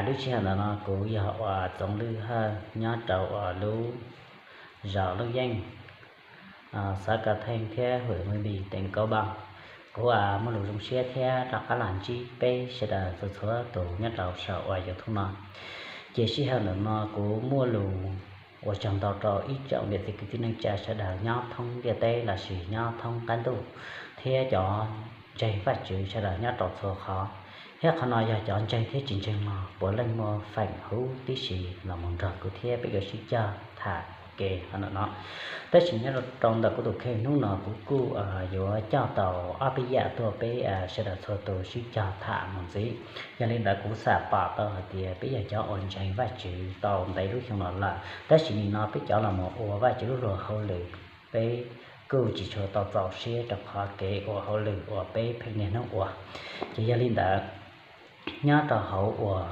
Lub sij hawm ntawm no kuv yog uas Txoov Lwj Hawj nyob rau uas lub zos Looj Yeej, xav Ka Theej thiab hwm Mus Lis teem Kaub Npau. Kuv muaj lus zoo siab thiab rov qab los ntsib peb sawv daws txhua txhua tus nyob rau saum uas YouTube no. Ces sij hawm ntawm no kuv muaj lus ua tsaug ntau rau ib tsoom niam txiv kwv tij neej tsa sawv daws nyob thoob ntiaj teb lossis nyob thoob qab ntuj, thiab cov ntseeg Vajtswv sawv daws nyob rau txhua qhov. Thiab qhov no yog cov ntseeg thiab tsis ntseeg los puav leej muaj feem huv tib si los mus nrog kuv thiab peb yuav sib cog tham ua ke qhov ntawm no. Tab sis nyob rau ntawm kuv tus kheej hnub no kuv kuj yuav coj tau ob peb yam tuaj peb sawv daws txhua tus sib cog tham mus ntxiv. Yog li ntawd kuv xam pom tau hais tias peb yog cov uas ntseeg Vajtswv tau ntev lub xyoo no lawm, tab sis nim no peb cov los mus ua Vajtswv lub luag hauj lwm, peb kuj tsis tshua tau txaus siab rau qhov kev ua hauj lwm uas peb pheej niaj hnub ua. Ces yog li ntawd, nyob rau hauv uas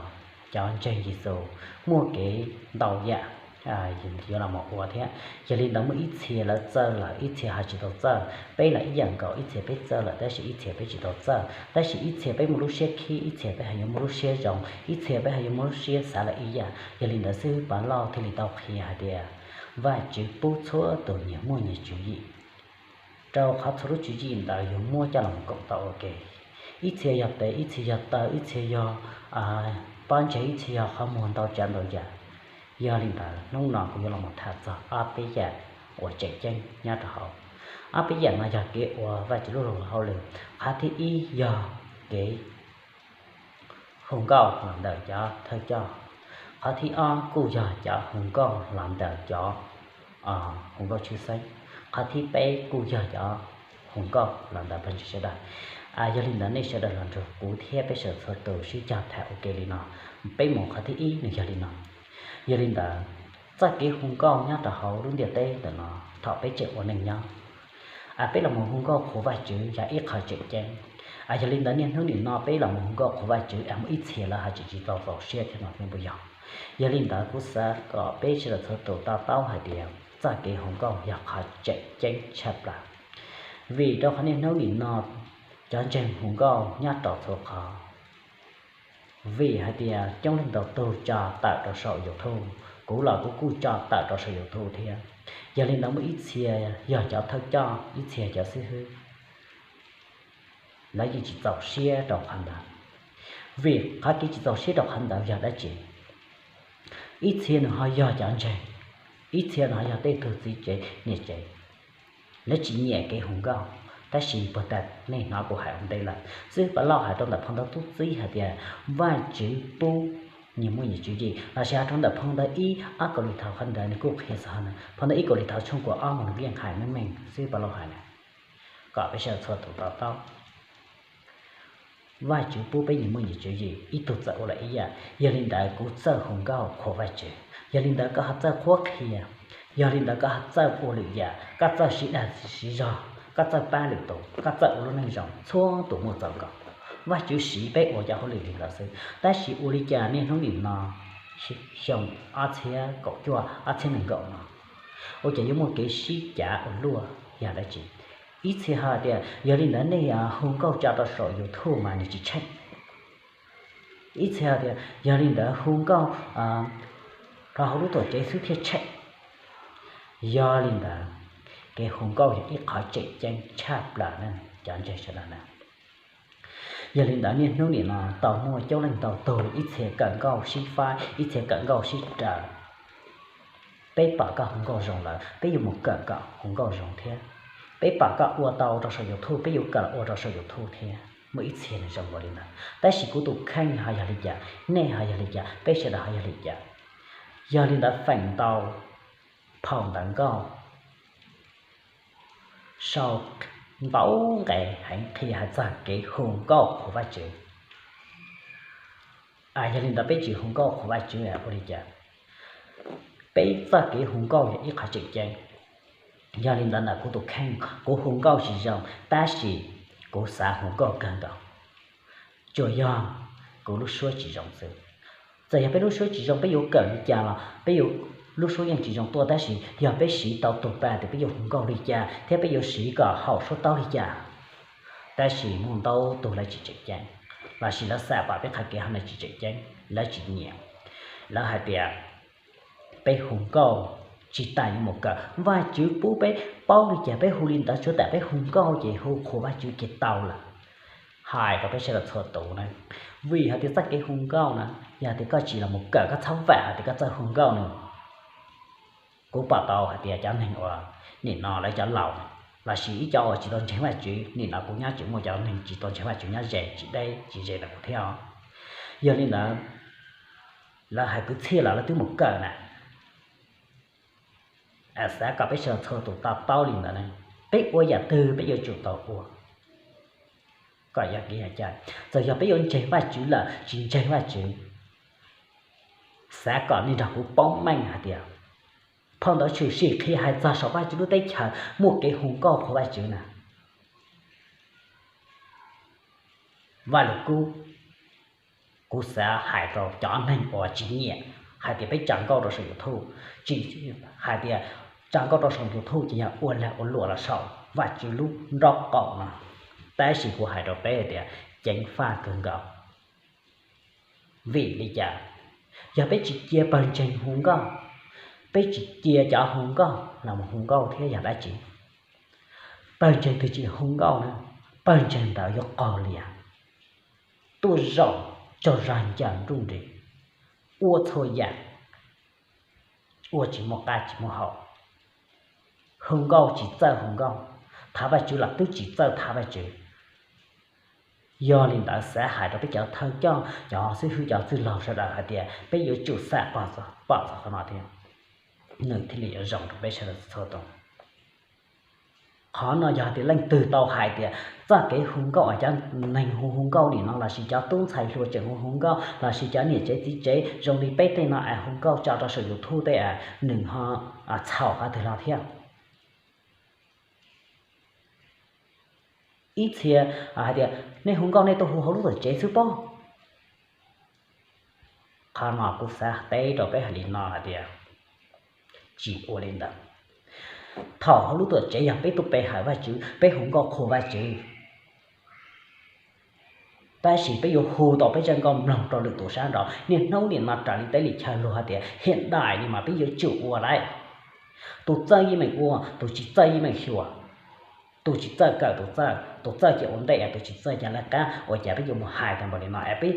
cov ntseeg Yexus muaj kev ntau yam yuav los mus ua thiab. Yog li ntawd muaj ib txhia lawv txawj lawm, ib txhia ho tsis tau txawj. Peb los ib yam nkaus, ib txhia peb txawj lawm tab sis ib txhia peb tsis tau txawj, tab sis ib txhia peb muaj lub siab khib, ib txhia peb ho yuav muaj lub siab zoo, ib txhia peb ho yuav muaj lub siab xav lawm ib yam. Yog li ntawd xib hwb Pov Lauj thiaj li tau qhia hais tias Vajtswv pub txhua tus nyias muaj nyias tswv yim, rau qhov txhua lub tswv yim ntawd yuav muab coj los koom tau ua ke. Ib txhia yog tes, ib txhia yog taw, ib txhia yog pob ntseg, ib txhia yog qhov muag ntau tsav ntau yam. Yog li ntawd hnub no kuv yuav los tham txog ob peb yam uas tseem ceeb nyob rau hauv. Ob peb yam no yog kev ua Vajtswv lub luag hauj lwm. Qhov thib ib yog kev hu nkauj los ntawm cov thawj coj. Qhov thib ob kuj yog cov hu nkauj los ntawm cov hu nkauj tshwj xeeb. Qhov thib peb kuj yog cov hu nkauj los ntawm pawg ntseeg sawv daws. Yog li ntawd nej sawv daws los nrog kuv thiab peb sawv daws txhua tus sib cog tham ua ke li no, peb mus qhov thib ib nws yog li no. Yog li ntawd, txoj kev hu nkauj nyob rau hauv lub ntiaj teb ntawm no, thaum peb tseem ua neej nyob, peb los mus hu nkauj qhuas Vajtswv yog ib qho tseem ceeb. Yog li ntawd niaj hnub nim no peb los mus hu nkauj qhuas Vajtswv es muaj ib txhia lawv ho tsis tsis tau txaus siab thiab no thiab puas yog? Yog li ntawd kuv xav kom peb sawv daws txhua tus to taub hais tias txoj kev hu nkauj yog qhov tseem ceeb tshaj plaws. Vim rau qhov niaj hnub nim no cov ntseeg hu nkauj nyob rau txhua qhov. Vim hais tias coob leej ntau tug tso tawm rau saum YouTube, kuv los kuv kuj tso tawm rau saum YouTube thiab. Yog li ntawd muaj ib txhia yog cov thawj coj, ib txhia cov xib hwb, lawv yeej tsis txaus siab rau qhov ntawd. Vim qhov kev tsis txaus siab rau qhov ntawd yog dab tsi? Ib txhia nws ho yog cov ntseeg, ib txhia nws ho yog tej tug txiv tsev niam tsev, lawv tsis nyiam kev hu nkauj. Tab sis puag ta nej hnov kuv hais ua ntej lawm, xib hwb Pov Lauj hais rau ntawm phau ntawv tub txib hais tias Vajtswv pub nyias muaj nyias tswv yim, lossis hais rau ntawm phau ntawv ib, ob Kaus Lim Thaud qhov ntawd nws kuj qhia txog no. Phau ntawv ib Kaus Lim Thaud tshooj kaum ob mus nws yeej hais meej meej, xib hwb Pov Lauj hais na, kom peb sawv daws txhua tus to taub. Vajtswv pub peb nyias muaj nyias tswv yim, ib tug txawj ua lawm ib yam. Yog li ntawd kuv txawj hu nkauj qhuas Vajtswv, yog li ntawd koj ho txawj qhuab qhia, yog li ntawd koj ho txawj ua lwm yam, koj txawj siv dag siv zog, koj txawj pab lwm tus, koj txawj ua lub neej zoo, txhua tus muaj txaus nkaus. Vajtswv siv peb ua cov hauj lwm li ntawd xwb, tab sis ua li cas niaj hnub nim no, xyoo ob txhiab kaum cuaj ob txhiab nees nkaum no, ua cas yuav muaj kev sib cav ua luaj yog dab tsi? Ib txhia ho tias yog li ntawd nej hu nkauj tso rau saum YouTube mas nws tsis tsheej. Ib txhia tias yog li ntawd hu nkauj rau hauv lub tuam tsev xwb thiaj tsheej. Yog li ntawd, kev hu nkauj yog ib qhov tseem ceeb tshaj plaws na cov ntseeg sawv daws na. Yog li ntawd niaj hnub nim no tau muaj coob leej ntau tug ib txhia kawm nkauj sib faib, ib txhia kawm nkauj sib raws. Peb pom koj hu nkauj zoo lawm, peb yuav mus kawm kom hu nkauj zoo thiab. Peb pom koj ua tau rau saum YouTube, peb yuav kawm ua rau saum YouTube thiab. Muaj ib txhia nws zoo nkaus li ntawd, tab sis kuv tus kheej ho yog li cas, nej ho yog li cas, peb sawv daws ho yog li cas? Yog li ntawd feem ntau phau ntawv nkauj sau ntau nqe heev qhia hais txog kev hu nkauj qhuas Vajtswv. Yog li ntawd peb tsis hu nkauj qhuas Vajtswv ua li cas? Peb txoj kev hu nkauj yog ib qhov tseem ceeb. Yog li ntawd ntawm kuv tus kheej, kuv hu nkauj tsis zoo, tab sis kuv xav hu nkauj kawg nkaus. Tsuas yog kuv lub suab tsis zoo xwb. Txawm yog peb lub suab tsis zoo, peb yuav kawm li cas los peb yuav, lub suab yeej tsis zoo tuaj, tab sis yog peb siv tau tus pa tias peb yuav hu nkauj li cas thiab peb yuav siv kom haum suab taub li cas. Tab sis muaj ntau tug lawv tsis tseem ceeb, lossis lawv xam pom peb qhov kev ho ntawd tsis tseem ceeb. lawv tsis nyiam. Lawv hais tias peb hu nkauj tsis tas yuav mus kawm, Vajtswv pub peb paub li cas peb hu li ntawd, tsuav tam peb hu nkauj ces hu qhuas Vajtswv ces tau lawm. Hais rau peb sawv daws txhua tus na, vim hais tias txoj kev hu nkauj na, yog tias koj tsis los mus kawm koj txhob vam hais tias koj txawj hu nkauj no. Kuv pom tau hais tias cov neeg uas nim no lawv cov laus lossis ib cov uas tsis tau ntseeg Vajtswv, nim no kuv nyob tseem muaj cov neeg tsis tau ntseeg Vajtswv nyob ze tsis deb tsis ze ntawm kuv thiab. Yog li ntawd, lawv hais kwv txhiaj los lawv twb mus kawm na. Xav kom peb sawv daws txhua tus to taub li ntawd, peb ua yam twg peb yuav tsum tau ua kom yog kev ua cai. Txawm yog peb yuav ntseeg Vajtswv lawm tsis ntseeg Vajtswv, xav kom nej nrog kuv paub meej hais tias phau ntawv tshwm sim qhia hais txog saum Vajtswv lub teb chaws muaj kev hu nkauj qhuas Vajtswv na. Vaj Lug Kub, kuv xav hais rau cov neeg uas tsis nyiam hais tias peb tsa nkauj rau saum YouTube, tsis hais tias tsa nkauj rau saum YouTube ces yog ua lag ua luam los saum Vajtswv lub nrob qaum no, tab sis kuv hais rau peb tias ceev faj kawg nkaus. Vim li cas? Yog peb tsis cia pawg ntseeg hu nkauj, peb tsis cia cov hu nkauj los mus hu nkauj thiab yog dab tsi? Pawg ntseeg twg tsis hu nkauj na, pawg ntseeg ntawd yuav qaug lias, tuaj zaum tsaug zog ncaws nruj nris, ua txhua yam ua tsis muaj qab tsis muaj hau, hu nkauj tsis txawj hu nkauj, thov Vajtswv los twb tsis txawj thov Vajtswv. Yog li ntawd xav hais rau peb cov thawj coj, cov xib hwb, cov txwj laug sawv daws hais tias peb yuav tsum xam pom txog qhov no thiab, nws thiaj li yuav zoo rau peb sawv daws txhua tus. Qhov no yog tias leej twg tau hais tias txoj kev hu nkauj uas cov neeg hu hu nkauj nim no lossis cov tub ntxhais hluas tseem hu hu nkauj lossis cov niam tsev txiv tsev zoo li peb tej no es hu nkauj tso rau saum YouTube tej es nws ho txhaum qhov twg los thiab. Ib txhia hais tias nej hu nkauj nej tuaj hu hauv lub tuam tsev xwb pob. Qhov no kuv xav teb rau peb hais li no hais tias tsis ua li ntawd. Thaum hauv lub tuam tsev yog peb tuaj pe hawm Vajtswv, peb hu nkauj qhuas Vajtswv, tab sis peb yuav hu tau peb zaj nkauj mloog rau lwm tus sab nraud. Niaj hnub nim no raws li teb li chaw luag hais tias hiam dais li mas peb yuav tsum ua lawm. Tus txawj yeej meem ua, tus tsis txawj yeej meem xyuas. Tus tsis txawj kawm tus txawj, tus txawj ces ua ntej, tus tsis txawj ces lawv qab. Ua cas peb yuav mus hais tag npaum li no es peb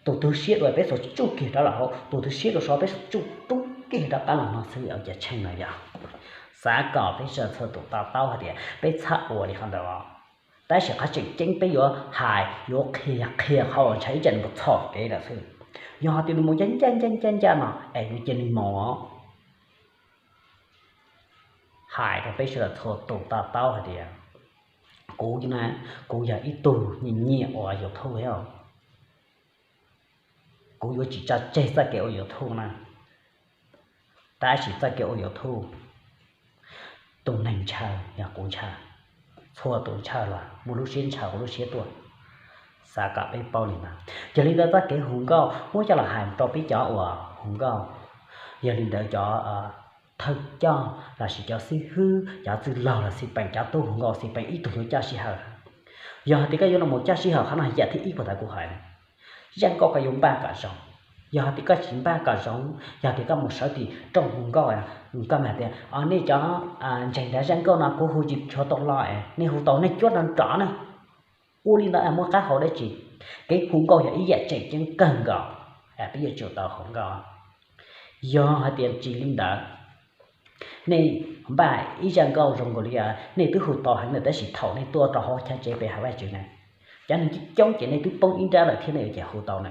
tus twg siab dua peb xuas tsuj kiag rov los hauv, tus twg siab dua sov peb xuas tsuj tub kiag rov qab los no xwb, ua cas tsheej no yog? Xav kom peb sawv daws txhua tus to taub hais tias peb txhob ua li qhov ntawd os. Tab sis qhov tseem ceeb peb yuav hais yuav qhia, qhia qhov uas ntshai ib tsam nws mus txhom kev lawm xwb. Yog hais tias nws mus ncaj ncaj ncaj ncaj ncaj no es nws cia nws mus os. Hais rau peb sawv daws txhua tus to taub hais tias kuv na, kuv yog ib tug nyiam nyiam ua YouTube thiab. Kuv yuav tsis tso tseg txoj kev ua YouTube na. Tab sis txoj kev ua YouTube, tus neeg ntshaw yog kuv ntshaw, txhua tus ntshaw los muaj lub siab ntshaw ua lub siab tuaj. Xav kom peb paub li ntawd. Yog li ntawd txoj kev hu nkauj muab coj los hais rau peb cov uas hu nkauj. Yog li ntawd cov thawj coj lossis cov xib hwb, cov txwj laug los xij peem, cov tub hu nkauj xij peem ib tug yuav coj sij hawm. Yog hais tias koj yuav los coj sij hawm qhov no yam thib ib puag ta kuv hais, zaj nkauj koj yuav npaj kom zoo. Yog hais tias koj tsis npaj kom zoo, yog tias koj mus sawv tim rooj hu nkauj, koj mam hais tias, nej cov ntseeg nrad zaj nkauj no kuv hu tsis tshua tau los, nej hu tau nej cuab nrov nrov na. Ua li ntawd muaj qab hau dab tsi? Kev hu nkauj yog ib yam tseem ceeb kawg nkaus, peb yuav tsum tau hu nkauj. Yog hais tias tsis li ntawd, nej npaj ib zaj nkauj zoo nkaus li, nej twb hu tau heev lawm tab sis thaum nej tuaj rau hauv chav tsev pe hawm Vajtswv na, cov neeg coob coob ces nej twb poob ib nrab lawm thiab nej yuav cas hu tau na.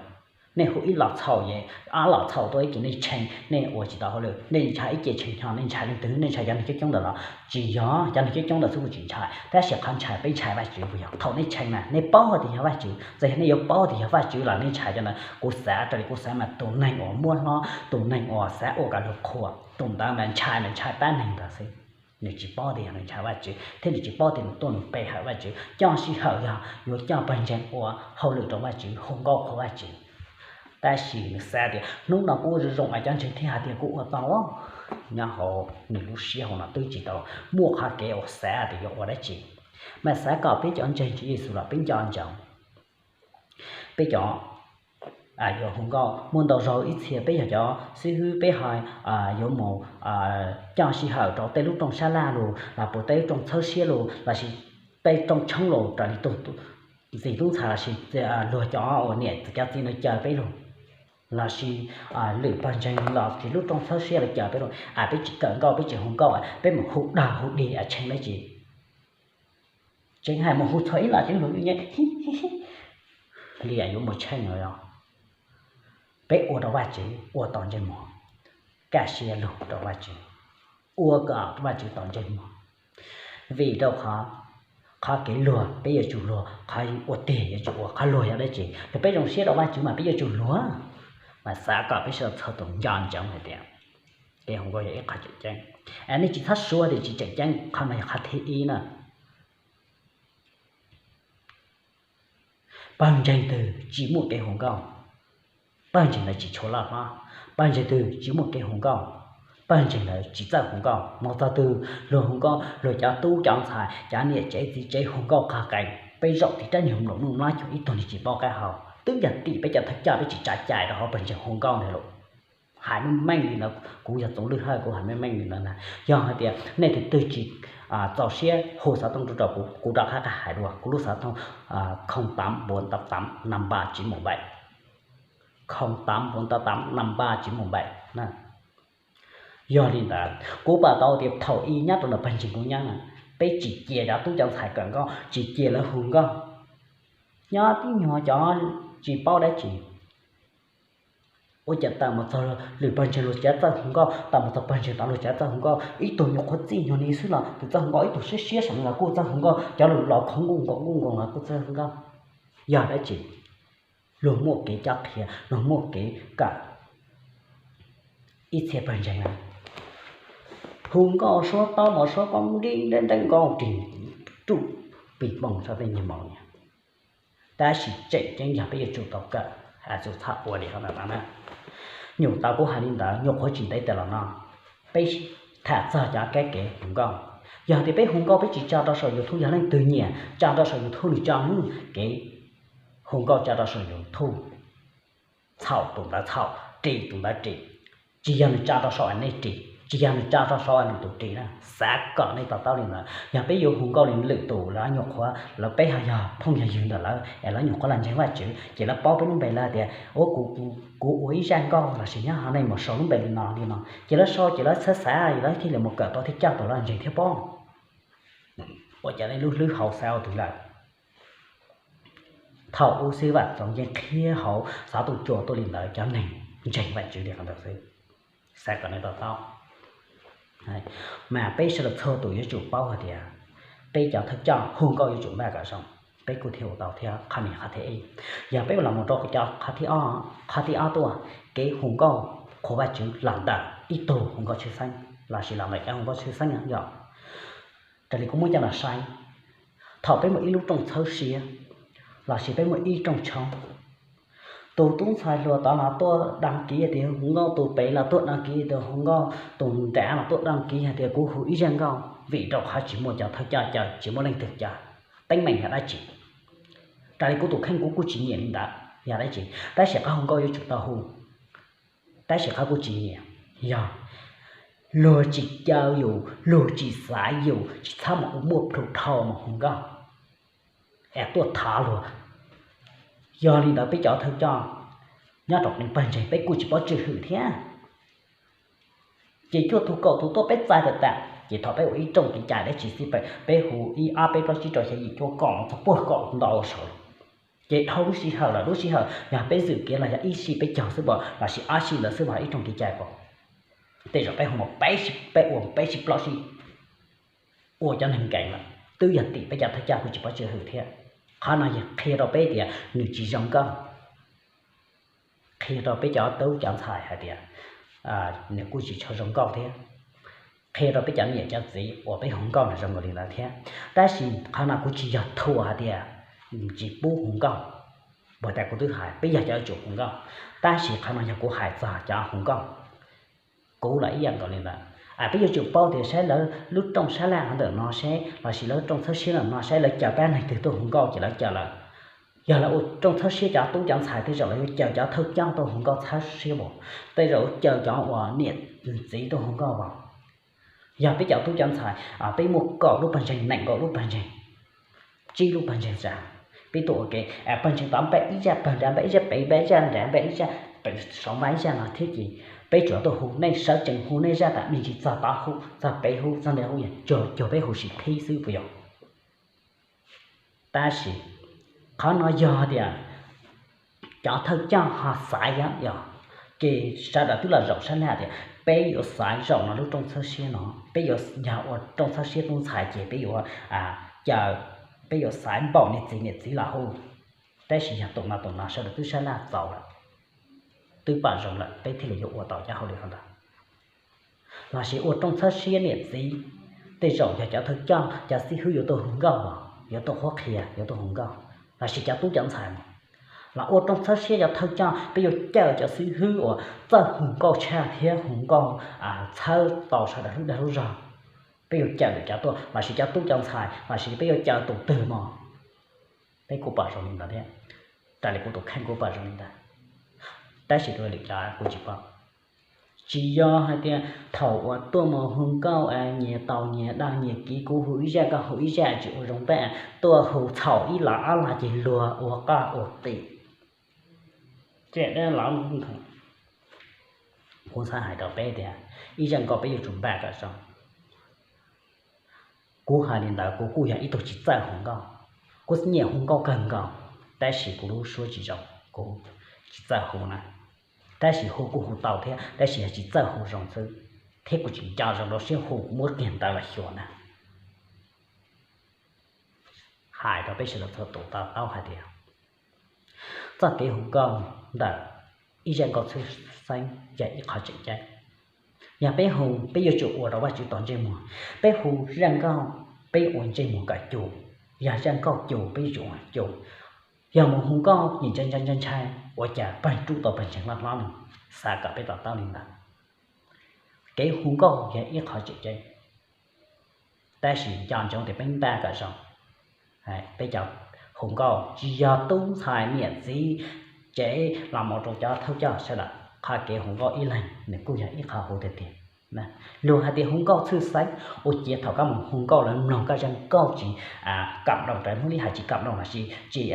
Nej hu ib los txhaum ces ob los txhaum tuaj ib ces nej tshee, nej ua tsis tau hauj lwm, nej ntshaw ib ce tshee nyo, nej ntshaw leej twg, nej ntshaw cov neeg coob coob ntawd los? Tsis yog cov neeg coob coob ntawd xwb kuv tsis ntshai, tab sis qhov ntshai peb ntshai Vajtswv puas yog? Thaum nej tshee na nej paub tias yog Vajtswv, txawm yog nej yuav paub tias yog Vajtswv los nej ntshai cov ntawd, kuv xav raws li kuv xav mas tus neeg uas muab hlob, tus neeg uas xav ua kom luag qhuas, tus ntawd mas ntshai mas ntshai pab neeg ntawd xwb. Nws tsis paub tias yog nws ntshai Vajtswv thiab nws tsis paub tias nws tuaj nws pe hawm Vajtswv, coj sij hawm yog yuav coj pawg ntseeg ua hauj lwm rau Vajtswv, hu nkauj qhuas Vajtswv. Tab sis nws xav tias hnub no kuv ua zoo zoo es cov ntseeg thiaj hais tias kuv ua tau. Nyob hauv nws lub siab hauv no twb tsis tau muaj qhov kev uas xav tias yuav ua dab tsi. Mas xav kom peb cov ntseeg Tswv Yexus los peb nco ntsoov, peb cov yuav hu nkauj muaj ntau zaus ib txhia peb yog cov xib hwb peb ho yuav mus coj sij hawm rau tej lub rooj sab laj los puas tej lub rooj txhawb siab los lossis tej rooj tshoob los raws li tus ntxim tub ntxhais lossis luag cov uas niam cov txiv no caw peb los lossis lwm pawg ntseeg lossis lub rooj txhawb siab los caw peb los a peb tsis kawm nkauj peb tsis hu nkauj peb mus hu dag hu dig a tsheej dab tsi. Tseem hais mus hu txog ib los tseem hu li yuav mus tsheej los yog peb ua rau Vajtswv ua tau ntsej muag, kaj siab lug rau Vajtswv, ua kom Vajtswv tau ntsej muag. Vim rau qhov, qhov kev luag peb yuav tsum luag, qhov ua tig yuav tsum ua, qhov luag yog dab tsi? Yog peb zoo siab rau Vajtswv mas peb yuav tsum luag. Mas xav kom peb sawv daws txhua tus nco ntsoov hais tias kev hu nkauj yog ib qho tseem ceeb. Nej tsis txhob suav tias tsis tseem ceeb, qhov no yog qhov thib ib na. Pawg ntseeg twg tsis muaj kev hu nkauj, pawg ntseeg ntawd tsis tshua loj hlob. Pawg ntseeg twg tsis muaj kev hu nkauj, pawg ntseeg ntawd tsis txawj hu nkauj. Mus txog twg luag hu nkauj, luag cov tub cov ntxhais, cov niam tsev txiv tsev hu nkauj qhov qees, peb zaum tim rab nyuag nplooj nuj mlob cuag ib tug niag tsis paub qab hau. Twb yog tim peb cov thawj coj peb tsis tsa cai rau hauv pawg ntseeg hu nkauj ntag lauj. Hais meej meej li ntawd, kuv yog Txoov Lwj Hawj kuv hais meej meej li ntawd ntag. Yog hais tias nej tus twg tsis txaus siab hu xov tooj rau kuv, kuv rov qab hais dua, kuv lub xov tooj không tám bốn tám tám năm ba chín một bảy, không tám bốn tám tám năm ba chín một bảy. Yog li ntawd kuv pom tau tias thaum ub nyob rau ntawm pawg ntseeg kuv nyob na, peb tsis cia cov tub cov ntxhais kawm nkauj, tsis cia lawv hu nkauj. Nyob tib nyuag cov tsis paub dab tsi, ua cas tawm mus txog lwm pawg ntseeg luag tsis txawj hu nkauj, tawm mus txog pawg ntseeg tod luag tsis txawj hu nkauj. Ib tug nyuam qhuav txij nyuag ni xwb los tsis txawj hu nkauj, ib tug siab siab saum no los kuj txawj hu nkauj, cov lus los khov nkuj nkaus nkuj nkaus los kuj txawj hu nkauj. Yog dab tsi? Luag muaj kev cob qhia, luag muaj kev kawm. Ib txhia pawg ntseeg na, hu nkauj suab taub mov suab koob nrib nreb nreb nkauj ris ruj pis poog tso tej nyuag maum niag. Tab sis tseem ceeb yog peb yuav tsum tau kawm, yuav tsum txhob ua li qhov ntawd no na. Nyuam tau kuv hais li ntawd, nyuam qhuav tsis ntev tas los no, peb tham txog cov kab kev hu nkauj. Yog tias peb hu nkauj peb tsis tso rau saum YouTube, yog leej twg nyiam tso rau saum YouTube nws tso, kev hu nkauj tso rau saum YouTube, txhaum tus ntawd txhaum, ris tus ntawd ris. Tsis yog nws tso rau saum nej ris, tsis yog nws tso rau saum lwm tus ris na. Xav kom nej to taub li ntawd, yog peb yuav hu nkauj li lwm tus lawv nyuam qhuav, lawv peb ho yog phooj yog ywg ntawm lawv es lawv nyuam qhuav los ntseeg Vajtswv ces lawv paub peb lub npe, lawv tias ua kuv, kuv ua ib zaj nkauj lossis nyob hauv nej mus sau lub npe li no li no, ces lawv sau ces lawv xav xav lawv thiaj li mus kawm tau thiab coj tau lawv ntseeg thiab paub. Ua cas nej lub hlwb hauv xav ua twg lawm? Thaum ub xwb vam txaus yeej qhia hauv xov tooj cua tuaj li ntawd, cov neeg ntseeg Vajtswv li qhov ntawd xwb. Xav kom nej to taub, mas peb sawv daws txhua tus yuav tsum paub hais tias peb cov thawj coj hu nkauj yuav tsum npaj kom zoo, peb kuj thiaj ua tau thiab. Qhov no qhov thib ib. Yog peb los mus rau cov qhov thib ob, qhov thib ob tuaj, kev hu nkauj qhuas Vajtswv los ntawm ib tug hu nkauj tshwj xeeb lossis los ntawm cov hu nkauj tshwj xeeb yom. Raws li kuv muab coj los saib, thaum peb muaj ib lub rooj txhawb siab lossis peb muaj ib rooj tshoob, tus tub ntxhais hluas tod los tuaj đăng ký hais tias hu nkauj, tus pem los tuaj đăng ký hais tias hu nkauj, tus nrad los tuaj đăng ký hais tias kuv hu ib zaj nkauj, vim rau qhov tsis muaj cov thawj coj caw, tsis muaj leej twg caw, teeb meem yog dab tsi? Raws li kuv tus kheej kuv kuj tsis nyiam li ntawd yog dab tsi, tab sis qhov hu nkauj yuav tsum tau hu. Tab sis qhov kuv tsis nyiam yog luag tsis caw yus, luag tsis xaiv yus, tsis txhob mus ua muaj plhu dhau mus hu nkauj es tuaj thov luag. Yog li ntawd peb cov thawj coj nyob rau qee pawg ntseeg peb kuj tsis paub tswj hwm thiab. Ces cuaj tug kaum tus tuaj peb txais tawm tas, ces thaum peb ua ib rooj kev cai dab tsi xij peem, peb hu ib ob peb plaub tsib rau xya yim cuaj kaum txog puag kaum ntau saud, ces dhau lub sij hawm lawm, lub sij hawm yog peb zwm kev los yog ib sij peb caug xwb pom lossis ob sij ntawd xwb pom ib rooj kev cai pom. Tej zaum peb hu mus peb sij, peb ua peb sij plaub sij, ua cov neeg nkees lawm, twb yog tim peb cov thawj coj kuj tsis paub tswj hwm thiab. Qhov no yog qhia rau peb tias nws tsis zoo nkauj, qhia rau peb cov tub cov ntxhais hais tias nws kuj tsis tshua zoo nkauj thiab, qhia rau peb cov niam cov txiv uas peb hu nkauj nws zoo nkaus li ntawd thiab. Tab sis qhov no kuv tsis yog thuam hais tias tsis pub hu nkauj, puas tas kuv twb hais peb yog cov yuav tsum hu nkauj, tab sis qhov no yog kuv hais txog cov hu nkauj. Kuv los ib yam nkaus li ntawd, peb yuav tsum paub tias saib lawv lub rooj sab laj hov ntawm no seb lossis lawv rooj txhawb siab ntawm no saib lawv caw pab neeg twg tuaj hu nkauj ces lawv caw lawm. Yog lawv ua rooj txhawb siab cov tub cov ntxhais tej zaum lawv yuav caw cov thawj coj tuaj hu nkauj txhawb siab as, tej zaum caw cov uas niam txiv tuaj hu nkauj as. Yog peb cov tub cov ntxhais peb muaj kaum lub pawg ntseeg, nees nkaum lub pawg ntseeg, tsib lub pawg ntseeg zam, peb tuaj ua ke, pawg ntseeg tod npaj ib zaj, pawg nrad npaj ib zaj, pem npaj ib zaj, nrad npaj ib zaj, pem saum npaj ib zaj no thiab ces peb tsuas tuaj hu nej sawv tsees hu nej zaj tas me ntsis txog tod hu, txog pem hu, txog nrad hu, yog cuag peb hu sim qhib xwb puas yog? Tab sis qhov no yog tias cov thawj coj ho xaiv yog, ces sawv daws twb los zaum sab laj tias peb yuav xaiv zaum no lub rooj txhawb siab no, peb yuav yog ua rooj txhawb siab tub ntxhais ces peb yuav caw, peb yuav xaiv npaum niam txiv niam txiv los hu. Tab sis yog tus no tus no sawv daws twb sab laj txaus lawm, twb pom zoo lawm peb thiaj li yuav ua tau cov hauj lwm hauv ntawd. Lossis ua rooj txhawb siab niam txiv, tej zaum yog cov thawj coj cov xib hwb yuav tuaj hu nkauj los yuav tuaj qhuab qhia yuav tuaj hu nkauj, lossis cov tub cov ntxhais los ua rooj txhawb siab cov thawj coj, peb yuav caw cov xib hwb uas txawj hu nkauj tshaj thiab hu nkauj txhawb tau sawv daws lub dag lub zog, peb yuav caw lawm cov tuaj, lossis cov tub cov ntxhais lossis peb yuav caw tus twg no, peb kuj pom zoo li ntawd thiab. Raws li kuv tus kheej kuv pom zoo li ntawd, tab sis dua lwm cov kuv tsis pom. Tsis yog hais tias thaum uas tuaj mus hu nkauj nyias tau nyias dag nyias kiv, kuv hu ib zaj koj hu ib zaj tsis ua zoo npaj, tuaj hu txhaum ib los ob los ces luag ua qoj ua qis. Ces kuv xav hais rau peb tias ib zaj nkauj peb yuav tsum npaj kom zoo. Kuv hais li ntawd kuv kuj yog ib tug tsis txawj hu nkauj, kuv nyiam hu nkauj kawg nkaus, tab sis kuv lub suab tsis zoo, kuv tsis txawj hu na. Tab sis hu kuj hu tau thiab, tab sis yog tsis txawj hu zoo xwb, thiab kuv tsis nco zoo rau siab hu, kuv muab kiag ntawv los xyuas na. Hais rau peb sawv daws txhua tus to taub hais tias txoj kev hu nkauj ntawm ib zaj nkauj txhawb xeeb yog ib qho tseem ceeb. Yog peb hu, peb yuav tsum ua rau Vajtswv tau ntsej muag. Peb hu zaj nkauj, peb ua ntsej muag kom cum. Yog zaj nkauj cum, peb yuav tsum ua cum. Yog mus hu nkauj nim ntshai ntshai ntshai ntshai, ua cas pawg rub tau pawg ntseeg loj hlob no? Xav kom peb to taub li ntawd. Kev hu nkauj yog ib qho tseem ceeb, tab sis nco ntsoov tias peb npaj kom zoo. Peb cov hu nkauj tsis yog tub ntxhais niam txiv tsev los mus rau cov thawj coj sawv daws, qhov kev hu nkauj ib leeg nws kuj yog ib qho huv tiag tiag. Luag hais tias hu nkauj txhawb xeeb, ua ciav thaum koj mus hu nkauj lawv mloog koj zaj nkauj tsis kam doo, raws Hmoob li hais tsis kam doo lossis tsis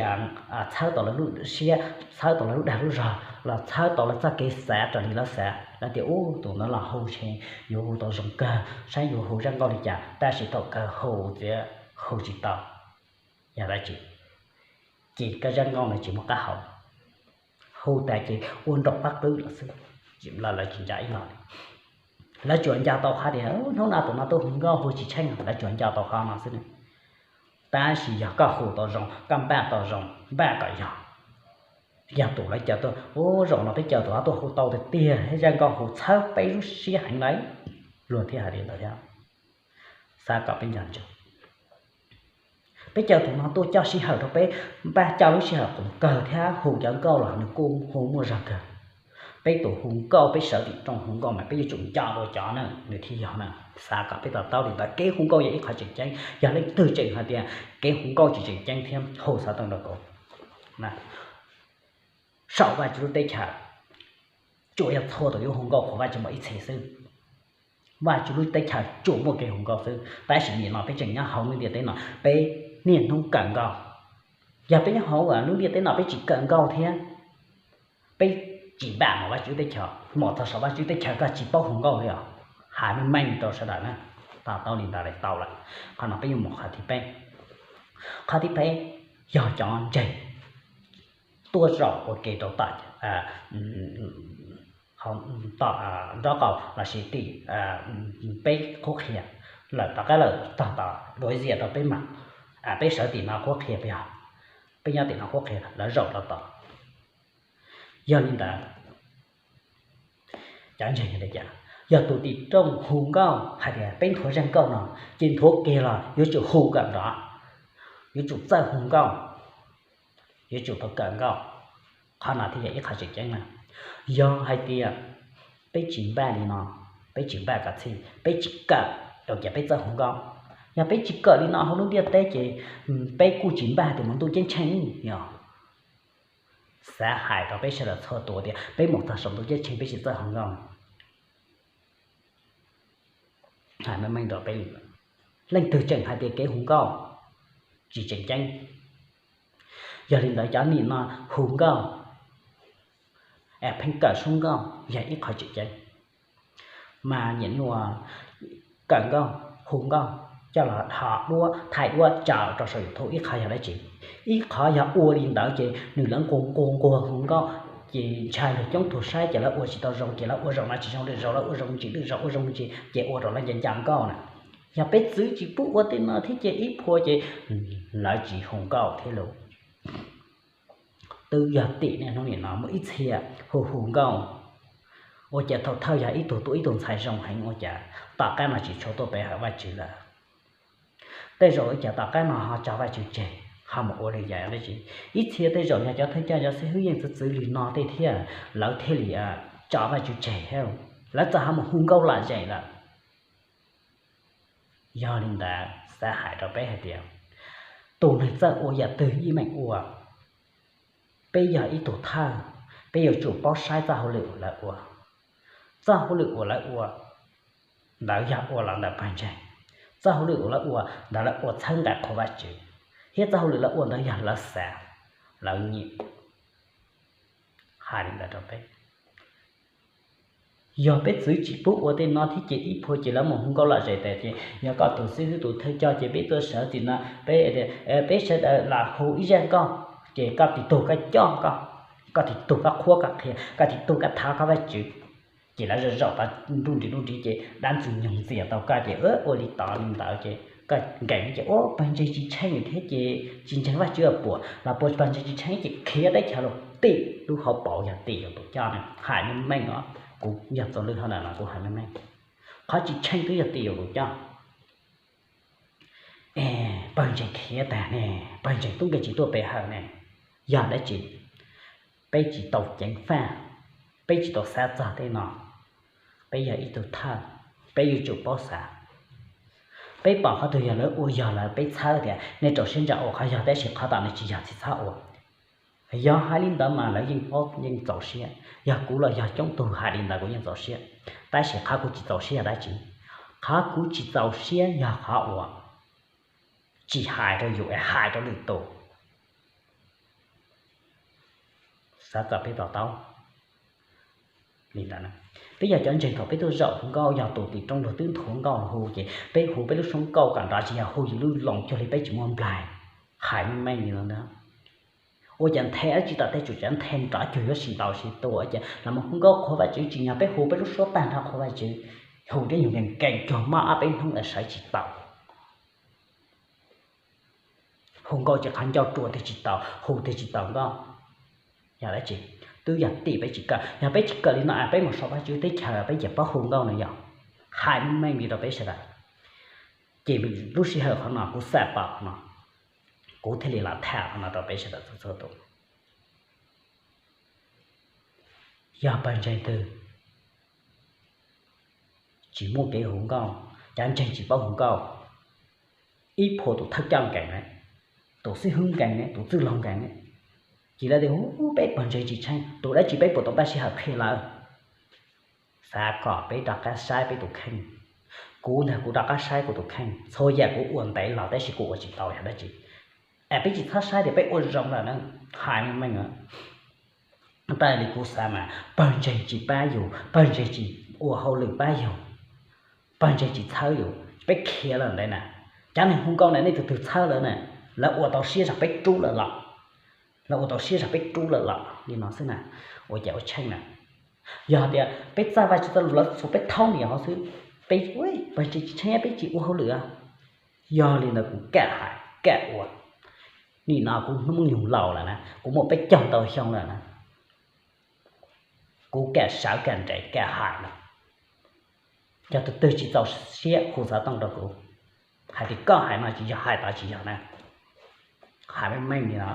txhawb tau lawv lub siab, txhawb tau lawv lub dag lub zog los txhawb tau lawv txoj kev xav raws li lawv xav, lawv tias ub tus no los hu ces yuav hu tau zoo kawg, saib yuav hu zaj nkauj li cas, tab sis thaum kawg hu txiav hu tsis tau. Yog dab tsi? Ces koj zaj nkauj no tsis muaj qab hau, hu tas ces ua nraum qab qwb lawm xwb, lawv tsis nco ib los li. Lawv tsuas nco tau qhov tias hnub no tus no tuaj hu nkauj hu tsis tsheej, lawv tsuas nco tau qhov no xwb. Tab sis yog koj hu tau zoo, koj npaj tau zoo, npaj kom yog, yog tus lawv caw tuaj, ub zaum no peb caw tus no tuaj hu tau tiag tiag, zaj nkauj hu txhawb peb lub siab heev lawm, luag thiaj hais li ntawd thiab. Xav kom peb nco ntsoov, peb caw tus no tuaj coj sij hawm rau peb, npaj coj lub sij hawm qoom kawg thiab hu cov nkauj los nws kuj hu muaj zog kawg. Peb tus hu nkauj, peb sawv tim rooj hu nkauj mas peb yuav tsum nco dua cov na nws thiaj yog na. Xav kom peb to taub li ntawd, kev hu nkauj yog ib qho tseem ceeb, yog leej twg tseem hais tias kev hu nkauj tsis tseem ceeb thiab hu xov tooj rau kuv. Saum Vajtswv lub teb chaws tsuas yog txhua tus yuav hu nkauj qhuas Vajtswv muaj ib txhis xwb. Vajtswv lub teb chaws tsuas muaj kev hu nkauj xwb, tab sis nim no peb tseem nyob hauv lub ntiaj teb no, peb niaj hnub kawm nkauj. Yog peb nyob hauv lub ntiaj teb no peb tsis kawm nkauj thiab, peb tsis npaj mus Vajtswv teb chaws, mus txog saum Vajtswv teb chaws koj tsis paub hu nkauj li os. Hais meej meej rau sawv daws na, to taub li ntawd lawm tau lawm. Qhov no peb yuav mus qhov thib peb. Qhov thib peb yog cov ntseeg tuaj zaum ua ke rau tom, tom nraub qaum lossis tim peb qhuab qhia lawm, tom qab lawm tog tom duav zias rau peb mas, peb sawv tim no qhuab qhia puas yog? Peb nyob tim no qhuab qhia, lawv zaum rau tom. Yog li ntawd, cov ntseeg yog li cas? Yog tus tim rooj hu nkauj hais tias peb nthuav zaj nkauj no, ces nthuav kiag los yuav tsum hu kom nrov, yuav tsum txawj hu nkauj, yuav tsum tau kawm nkauj. Qhov no thiaj yog ib qho tseem ceeb na. Yog hais tias peb tsis npaj li no, peb tsis npaj kom txhij, peb tsis kawm, ua cas peb txawj hu nkauj? Yog peb tsis kawm li no hauv lub ntiaj teb ces peb kuj tsis npaj tias mus ntuj ceeb tsheej yog. xav hais rau peb sawv daws txhua tus tias peb mus txog saum ntuj ceeb tsheej peb tsis txawj hu nkauj. Hais meej meej rau peb, leej twg tseem hais tias kev hu nkauj tsis tseem ceeb. Yog li ntawd cov nim no hu nkauj es pheej kawm suab nkauj yog ib qho tseem ceeb. Mas nyiam nyuam kawm nkauj, hu nkauj, coj los dhos duab, thaij duab tso rau saum YouTube ib qho yog dab tsi? Ib qho yog ua li ntawd ces nws lawv nquag nquag nquag hu nkauj, ces ntshai luag coob tug saib ces lawv ua tsis tau zoo, ces lawv ua zoo no tsis zoo lwm zaus, lawv ua zoo ntsis lwm zaus, ua zoo ntsis ces ua rau lawv nco nco nkauj na. Yog peb txwv tsis pub ua tej no thiab ces ib phua ces lawv tsis hu nkauj thiab lauj. Twb yog tim niaj hnub nim no muaj ib txhia hu hu nkauj, ua cas thaum thawj yog ib tug tuaj ib tug ntxhais zoo heev ua cas tom qab no tsis tshua tuaj pe hawm Vajtswv lawm. Tej zaum ua cas tom qab no ho tso Vajtswv tseg, ho mus ua li cas dab tsi. Ib txhia tej zaum yog cov thawj coj cov xib hwb yeej txwv txwv li no tej thiab lawv thiaj li tso Vajtswv tseg thiab, lawv txawm ho mus hu nkauj lom zem lawm. Yog li ntawd xav hais rau peb hais tias tus neeg txawj ua yam twg yeej meem ua. Peb yog ib tug thawj, peb yuav tsum paub saib txoj hauj lwm uas lawv ua. Txoj hauj lwm uas lawv ua ntawd yog ua los ntawm pawg ntseeg. Txoj hauj lwm uas lawv ua ntawd lawv ua txhawb nqa qhuas Vajtswv, thiab txoj hauj lwm lawv ua ntawd yog lawv xav, lawv nyiam. Hais li ntawd rau peb, yog peb txwv tsis pub ua tej no thiab ces ib phua ces lawv mus hu nkauj lom zem tas ces yog koj tus xib hwb tus thawj coj ces peb tuaj sawv tim no, peb, peb sawv daws los hu ib zaj nkauj, ces koj tis tug koj coj koj, koj tis tug koj qhuab koj qhia, koj tis tug koj thov koj Vajtswv, ces lawv zaum zaum tau nruj nris nruj nris ces dab ntxwg nyoog ntxias tau koj ces ua li tod li ntawd ces koj nkees ces ua pawg ntseeg tsis tsheej thiab ces tsis ntseeg Vajtswv puas los puas pawg ntseeg tsis tsheej ces khiav teb chaws los tim lub hauv paus yog tim yus tus coj na. Hais meej meej os, kuv yog Txoos Lwj hauv ntawm no kuv hais meej meej, qhov tsis tsheej twb yog tim yus tus coj. Es pawg ntseeg khiav tag ne, pawg ntseeg tub nkeeg tsis tuaj pe hawm ne, yog dab tsi? Peb tsis tau ceev faj, peb tsis tau xav txog tej no. Peb yog ib tug thawj, peb yuav tsum paub xav. Peb pom qhov twg yog lawv ua yog lawm peb txhawb tias nej rau siab ntso ua qhov yog, tab sis qhov tom nej tsis yog tsis txhob ua. Yog hais li ntawd mas lawv yeej paub yeej txaus siab, yog kuv los yog coob tug hais li ntawd kuv yeej txaus siab. Tab sis qhov kuv tsis txaus siab yog dab tsi? Qhov kuv tsis txaus siab yog qhov uas tsis hais rau yus es hais rau lwm tus. Xav kom peb to taub li ntawd. Peb yog cov ntseeg thaum peb tuaj zaum hu nkauj yog tus tim rooj luag twb nthuav nkauj los hu ces peb hu peb lub suab nkauj kom nrov tsis yog hu yus lub loos cuag li peb tsis muaj nplaig. Hais meej meej li no ntag. Ua cas nthe dab tsi tom tej tsuas tseem nthe nrov cuag yuav sis ntaus sis tua ua cas los mus hu nkauj qhuas Vajtswv tsis yog peb hu peb lub suab tag nrho qhuas Vajtswv, hu tej nyuag nkees nkees cuag maj ob peb hnub es sawv tsis tau. Hu nkauj ces qhov ncauj rua twg tsis tau, hu twg tsis tau nkauj. Yog dab tsi? Twb yog tim peb tsis kawm, yog peb tsis kawm li no es peb mus saum Vajtswv teb chaws peb ces paub hu nkauj no yog. Hais meej meej li rau peb sawv daws. Ces lub sij hawm qhov no kuv xam pom qhov no, kuv thiaj li los tham qhov no rau peb sawv daws txhua txhua tus. Yog pawg ntseeg twg tsis muaj kev hu nkauj, cov ntseeg tsis paub hu nkauj, ib phua tus thawj coj nkees ne, tus xib hwb nkees ne, tus txwj laug nkees ne, ces lawv tias hu peb pawg ntseeg tsis tsheej, tus dab tsi peb puas tau npaj sij hawm qhia lawv? Xav kom peb rov qab saib peb tus kheej. Kuv ntag kuv rov qab saib kuv tus kheej, txhua yam kuv ua ntev los tab sis kuv ua tsis tau yog dab tsi? Es peb tsis txhob saib tias peb ua zoo lawm na. Hais meej meej, tas li kuv xav mas pawg ntseeg tsis pab yus, pawg ntseeg tsis ua hauj lwm pab yus, pawg ntseeg tsis txhawb yus, peb khiav lawm ntawd na. Cov neeg hu nkauj na nej tus twg txhawb lawv na? Lawv ua tau siab zog peb rub lawv los, lawv ua tau siab zog peb rub lawv los li no xwb na. Ua cas ua tsheej na? Yog tias peb txawj Vajtswv txoj lus lawv xuas peb thaub niam hov xwb, peb pawg ntseeg tsis tsheej peb tsis ua hauj lwm. Yog li ntawd kuv kam hais kam ua. Nim no kuv hnub nyoog laus lawm na, kuv muaj peb caug ntau xyoo lawm na, kuv kam sawv kam nres kam hais no. Yog tus twg tsis txaus siab hu xov tooj rau kuv, hais tias koj hais no tsis yog, hais tod tsis yog na. Hais meej meej li no,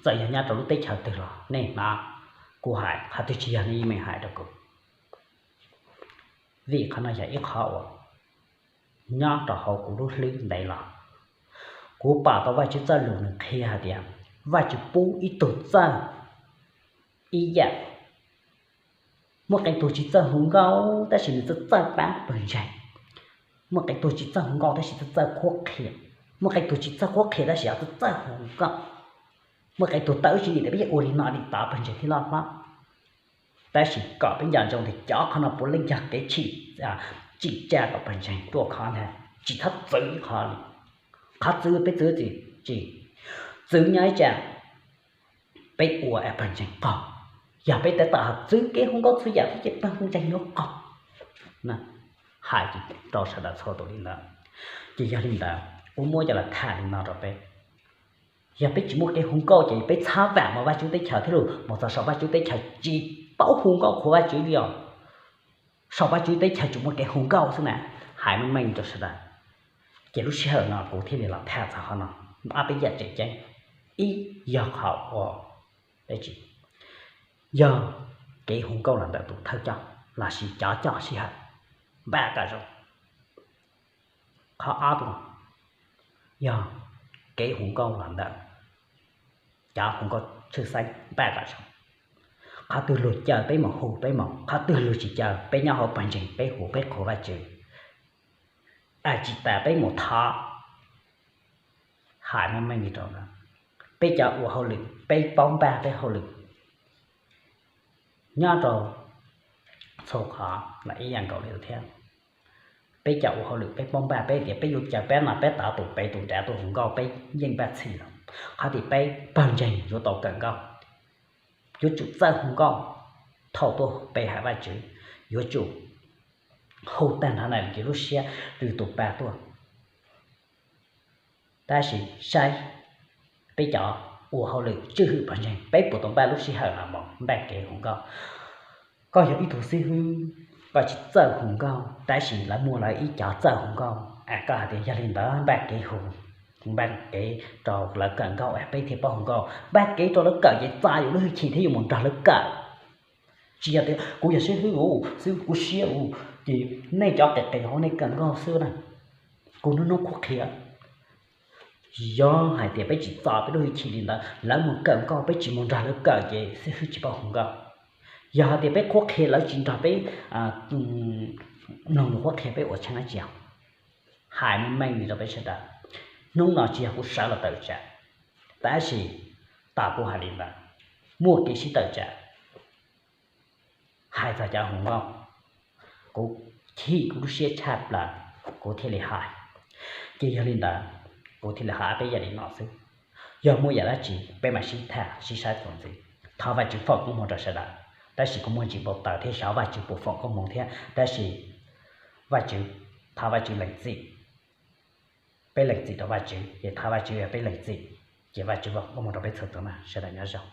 txawm yog nyob rau lub teb chaws twg los nej hnov kuv hais qhov twg tsis yog nej yeej meem hais rau kuv. Vim qhov no yog ib qhov uas nyob rau hauv kuv lub hlwb ntev los, kuv pom tau Vajtswv txoj lus nws qhia hais tias Vajtswv pub ib tug txawj ib yam. Muaj qee tug tsis txawj hu nkauj tab sis nws txawj txawj pab pawg ntseeg. Muaj qee tug tsis txawj hu nkauj tab sis txawj txawj qhuab qhia. Muaj qee tug tsis txawj qhuab qhia tab sis txawj txawj hu nkauj. Muaj qee tug tawv tsis nim tias peb yuav ua li no li tod pawg ntseeg thiaj loj hlob. Tab sis kom peb nco ntsoov tias cov qhov no puav leej yog kev tsim, tsim tsa kom pawg ntseeg tuaj qhov ntag, tsis txhob txwv qhov li. Qhov txwv peb txwv tsis, txwv nyob ib tsam peb ua es pawg ntseeg qaug. Yog peb tab tom txwv kev hu nkauj txhua yam thiab ces pawg ntseeg yuav qaug. Hais rau sawv daws txhua tus li ntawd. Ces yog li ntawd kuv muab coj los tham li no rau peb. Yog peb tsis muaj kev hu nkauj ces peb txhob vam mus Vajtswv teb chaws thiab los mus txog saum Vajtswv teb chaws tsis paub hu nkauj qhuas Vajtswv li os. Saum Vajtswv teb chaws tsuas muaj kev hu nkauj xwb na. Hais meej meej rau sawv daws. Ces lub sij hawm no kuv thiaj li los tham txog qhov no, ob peb yam tseem ceeb. Ib, yog qhov ua, yog kev hu nkauj los ntawm tus thawj coj lossis cov coj sij hawm npaj kom zoo. Qhov ob tuaj, yog kev hu nkauj los ntawm cov hu nkauj tshwj xeeb npaj kom zoo. Qhov twg luag caw peb mus hu peb mus, qhov twg luag tsis caw peb nyob hauv pawg ntseeg peb hu peb qhuas Vajtswv. Tsis tas peb mus thov, hais meej meej li rau ntawd, peb cov ua hauj lwm peb paub npaj peb hauj lwm nyob rau txhua qhov los ib yam nkaus li thiab. Peb cov ua hauj lwm peb paub npaj peb tias peb yuav caw peb no peb tod tus pem tus nrad tuaj hu nkauj peb yeej npaj txhij lawm. Qhov tias peb pawg ntseeg yuav tau kawm nkauj, yuav tsum txawj hu nkauj thaum tuaj pe hawm Vajtswv, yuav tsum hu tag nrho na ces lub siab lwm tus pa tuaj. Tab sis saib peb cov ua hauj lwm tswj hwm pawg ntseeg peb puas tau npaj lub sij hawm los mus npaj kev hu nkauj. Koj yog ib tug xib hwb, koj tsis txawj hu nkauj tab sis lawv muaj lawv ib cov txawj hu nkauj, koj hais tias yog li ntawd npaj kev hu, npaj kev rau lawv kawm nkauj es peb thiaj paub hu nkauj. Npaj kev rau lawv kawm ces txo yus lub hwj chim thiab yuav mus nrog lawv kawm. Tsis yog tias kuv yog xib hwb, xib hwb kuv siab, ces nej cov qis qis hauv nej kawm nkauj xwb na, kuv hnub hnub qhuab qhia. Yog hais tias peb tsis txo peb lub hwj chim li ntawd, lawv mus kawm nkauj peb tsis mus nrog lawv kawm ces xib hwb tsis paub hu nkauj. Yog hais tias peb qhuab qhia lawv tsis nrog peb mloog lus qhuab qhia peb ua tshaj na tsis yog. Hais meej meej li rau peb sawv daws, hnub no tsis yog kuv sawv los tawm tsam, tab sis tom kuv hais li ntawd, muaj kev sib tawm tsam. Hais txog cov hu nkauj, kuv chim kuv lub siab tshaj plaws, kuv thiaj li hais. Ces yog li ntawd, kuv thiaj li hais peb yam li no xwb. Yog muaj yam dab tsi peb mam sib tham sib saib txuas ntxiv. Thov Vajtswv foom koob hmoov rau sawv daws, tab sis kuv muaj ntsis npau taws thiab xyov Vajtswv puas foom koob hmoov thiab, tab sis Vajtswv, thov Vajtswv lees txim. Peb lees txim rau Vajtswv ces thov Vajtswv peb lees txim, ces Vajtswv foom koob hmoov rau peb txhua tus na, sawv daws nyob zoo.